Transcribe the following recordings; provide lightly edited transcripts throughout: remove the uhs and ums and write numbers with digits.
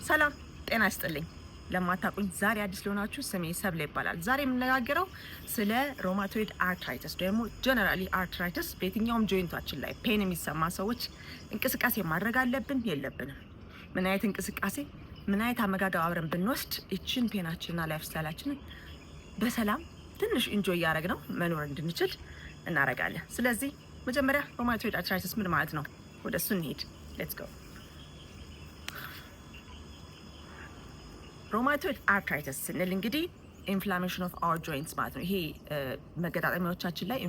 ሰላም ጤና ይስጥልኝ። ለማታውቁኝ ዛሬ አዲስ ለሆናችሁ ስሜ ሰብለ ይባላል። ዛሬ የምነጋገረው ስለ rheumatoid arthritis ደግሞ generally arthritis በየትኛውም joint ኣችን ላይ pain የሚሰማ ሰዎች እንቅስቃሴ ማድረግ አለብን የለብንም? ምን አይነት እንቅስቃሴ፣ ምን አይነት አመጋገብ አብረን ብንወስድ ይችን pain ኣችንና lifestyle ኣችንን በሰላም ትንሽ enjoy እያደረግነው መኖር እንድንችል እናደርጋለን። ስለዚህ መጀመሪያ rheumatoid arthritis ምን ማለት ነው? ወደ እሱ እንሄድ። Let's go። Rheumatoid arthritis ስንል እንግዲህ inflammation of our joints ማለት ነው። ይሄ መገጣጠሚያዎቻችን ላይ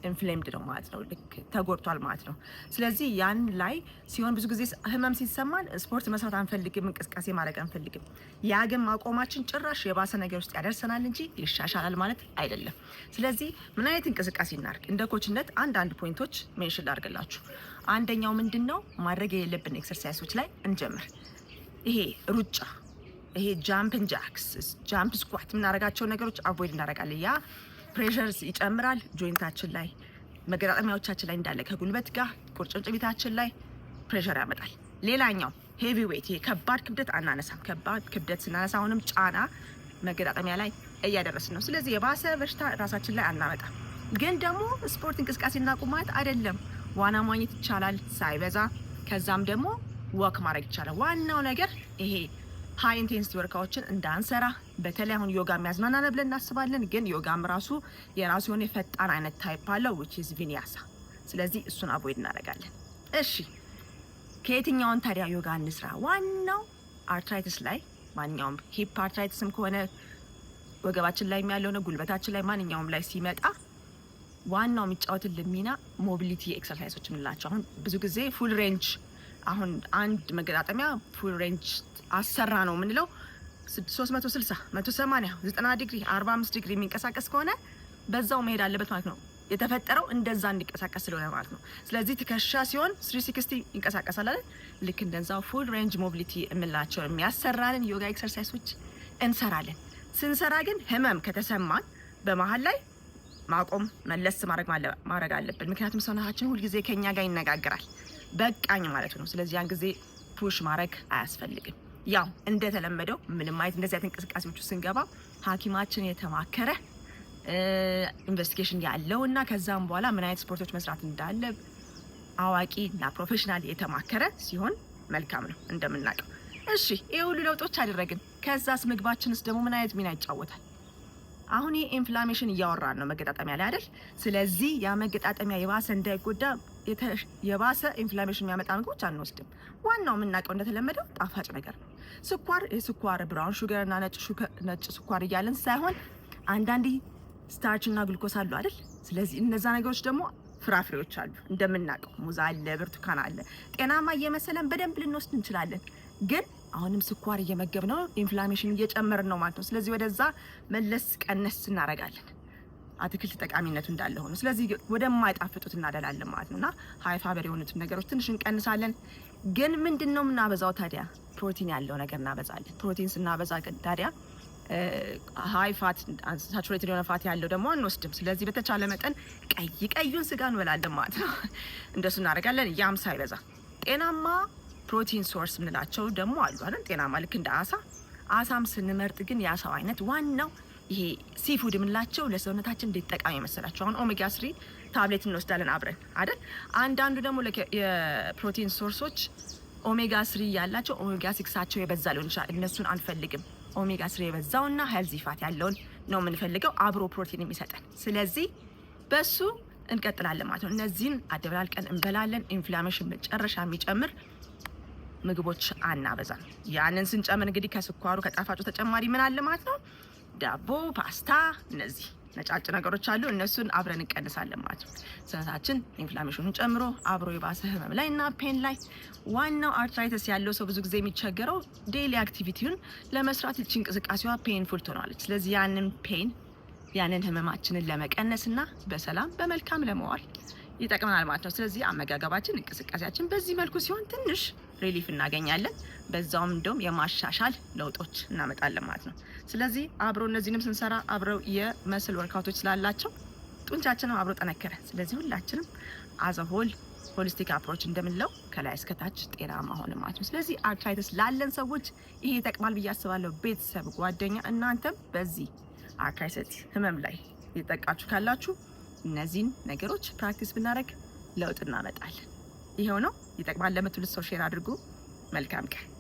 inflamed ነው ማለት ነው። ልክ ተጎድቷል ማለት ነው። ስለዚህ ያን ላይ ሲሆን ብዙ ጊዜ ህመም ሲሰማን ስፖርት መስራት አንፈልግም፣ እንቅስቃሴ ማድረግ አንፈልግም። ያ ግን ማቆማችን ጭራሽ የባሰ ነገር ውስጥ ያደርሰናል እንጂ ይሻሻላል ማለት አይደለም። ስለዚህ ምን አይነት እንቅስቃሴ እናድርግ? እንደ coach ነት አንዳንድ point ኦች mention ላድርግላችሁ። አንደኛው ምንድን ነው ማድረግ የሌለብን exercise ኦች ላይ እንጀምር። ይሄ ሩጫ፣ ይሄ jumping jacks፣ jump squat የምናደርጋቸው ነገሮች avoid እናደርጋለን። ያ pressure ይጨምራል joint ኣችን ላይ፣ መገጣጠሚያዎቻችን ላይ እንዳለ ከጉልበት ጋር ቁርጭምጭሚታችን ላይ pressure ያመጣል። ሌላኛው heavy weight፣ ይሄ ከባድ ክብደት አናነሳም። ከባድ ክብደት ስናነሳ አሁንም ጫና መገጣጠሚያ ላይ እያደረስን ነው። ስለዚህ የባሰ በሽታ ራሳችን ላይ አናመጣም። ግን ደግሞ ስፖርት እንቅስቃሴ እናቁም ማለት አይደለም። ዋና መዋኘት ይቻላል ሳይበዛ። ከዛም ደግሞ walk ማድረግ ይቻላል። ዋናው ነገር ይሄ high intensity workout ኦችን እንዳንሰራ። በተለይ አሁን ዮጋ የሚያዝናናን ብለን እናስባለን፣ ግን ዮጋም ራሱ የራሱ የሆነ የፈጣን አይነት type አለው፣ which is vinyasa። ስለዚህ እሱን avoid እናደርጋለን። እሺ፣ ከየትኛውን ታዲያ ዮጋ እንስራ? ዋናው arthritis ላይ ማንኛውም hip arthritis ም ከሆነ፣ ወገባችን ላይ ያለው ነው፣ ጉልበታችን ላይ ማንኛውም ላይ ሲመጣ ዋናው የሚጫወትልን ሚና mobility exercise ኦች የምንላቸው። አሁን ብዙ ጊዜ full range፣ አሁን አንድ መገጣጠሚያ full range አሰራ ነው የምንለው 360፣ 180፣ 90 ዲግሪ፣ 45 ዲግሪ የሚንቀሳቀስ ከሆነ በዛው መሄድ አለበት ማለት ነው። የተፈጠረው እንደዛ እንዲንቀሳቀስ ስለሆነ ማለት ነው። ስለዚህ ትከሻ ሲሆን 360 ይንቀሳቀሳል አይደል? ልክ እንደዛው full range mobility የምንላቸው የሚያሰራንን ዮጋ exercise ኦች እንሰራለን። ስንሰራ ግን ህመም ከተሰማን በመሀል ላይ ማቆም፣ መለስ ማድረግ አለብን። ምክንያቱም ሰውነታችን ሁልጊዜ ከኛ ጋር ይነጋገራል፣ በቃኝ ማለት ነው። ስለዚህ ያን ጊዜ push ማድረግ አያስፈልግም። ያው እንደተለመደው ምንም አይነት እንደዚህ አይነት እንቅስቃሴዎች ውስጥ ስንገባ ሐኪማችን የተማከረ investigation ያለው እና ከዛም በኋላ ምን አይነት ስፖርቶች መስራት እንዳለ አዋቂ እና professional የተማከረ ሲሆን መልካም ነው እንደምናውቀው። እሺ፣ ይህ ሁሉ ለውጦች አደረግን። ከዛስ ምግባችንስ ደግሞ ምን አይነት ሚና ይጫወታል? አሁን ይህ inflammation እያወራን ነው መገጣጠሚያ ላይ አይደል? ስለዚህ ያ መገጣጠሚያ የባሰ እንዳይጎዳ የባሰ inflammation የሚያመጣ ምግቦች አንወስድም። ዋናው የምናውቀው እንደተለመደው ጣፋጭ ነገር ነው። ስኳር፣ የስኳር brown sugar እና ነጭ ስኳር እያለን ሳይሆን አንዳንዴ starch እና ግሉኮስ አሉ አይደል? ስለዚህ እነዛ ነገሮች ደግሞ ፍራፍሬዎች አሉ እንደምናውቀው፣ ሙዝ አለ፣ ብርቱካን አለ። ጤናማ እየመሰለን በደንብ ልንወስድ እንችላለን፣ ግን አሁንም ስኳር እየመገብን ነው፣ inflammation እየጨመርን ነው ማለት ነው። ስለዚህ ወደዛ መለስ ቀነስ እናደርጋለን። አትክልት ጠቃሚነቱ እንዳለ ሆኖ፣ ስለዚህ ወደማይጣፍጡት እናደላለን ማለት ነው እና high fiber የሆኑትን ነገሮች ትንሽ እንቀንሳለን። ግን ምንድን ነው የምናበዛው ታዲያ? ፕሮቲን ያለው ነገር እናበዛለን። ፕሮቲን ስናበዛ ግን ታዲያ high fat፣ saturated የሆነ fat ያለው ደግሞ አንወስድም። ስለዚህ በተቻለ መጠን ቀይ ቀዩን ስጋ እንበላለን ማለት ነው። እንደሱ እናደርጋለን። ያም ሳይበዛ ጤናማ protein source የምንላቸው ደግሞ አሉ አይደል? ጤናማ ልክ እንደ አሳ። አሳም ስንመርጥ ግን የአሳው አይነት ዋናው ይሄ seafood የምንላቸው ለሰውነታችን እንዴት ጠቃሚ መሰላቸው። አሁን omega 3 tablet እንወስዳለን አብረን አይደል? አንዳንዱ ደግሞ የ protein source ኦች omega 3 ያላቸው omega 6 ኣቸው የበዛ ሊሆን ይችላል። እነሱን አንፈልግም። ኦሜጋ 3 የበዛውና healthy fat ያለውን ነው የምንፈልገው፣ አብሮ ፕሮቲን የሚሰጠን። ስለዚህ በሱ እንቀጥላለን ማለት ነው። እነዚህን አደበላልቀን እንበላለን። Inflammation መጨረሻ የሚጨምር ምግቦች አናበዛም። ያንን ስንጨምር እንግዲህ ከስኳሩ ከጣፋጩ ተጨማሪ ምን አለ ማለት ነው? ዳቦ፣ ፓስታ፣ እነዚህ ነጫጭ ነገሮች አሉ። እነሱን አብረን እንቀንሳለን ማለት ነው። ሰውነታችን inflammation ኑን ጨምሮ አብሮ የባሰ ህመም ላይ እና pain ላይ። ዋናው arthritis ያለው ሰው ብዙ ጊዜ የሚቸገረው daily activity ውን ለመስራት ይቺ እንቅስቃሴዋ painful ትሆናለች። ስለዚህ ያንን pain፣ ያንን ህመማችንን ለመቀነስ እና በሰላም በመልካም ለመዋል ይጠቅመናል ማለት ነው። ስለዚህ አመጋገባችን፣ እንቅስቃሴያችን በዚህ መልኩ ሲሆን ትንሽ relief እናገኛለን። በዛውም እንደውም የማሻሻል ለውጦች እናመጣለን ማለት ነው። ስለዚህ አብሮ እነዚህንም ስንሰራ አብረው የ muscle workout ኦች ስላላቸው ጡንቻችንም አብሮ ጠነከረ። ስለዚህ ሁላችንም as a whole Holistic approach እንደምንለው ከላይ እስከታች ጤናማ ሆነ ማለት ነው። ስለዚህ arthritis ላለን ሰዎች ይሄ ይጠቅማል ብዬ አስባለሁ። ቤተሰብ፣ ጓደኛ፣ እናንተም በዚህ arthritis ህመም ላይ የተጠቃችሁ ካላችሁ እነዚህን ነገሮች practice ብናደርግ ለውጥ እናመጣለን። ይኸው ነው። ይጠቅማል ለምትሉት ሰው share አድርጉ። መልካም ቀን።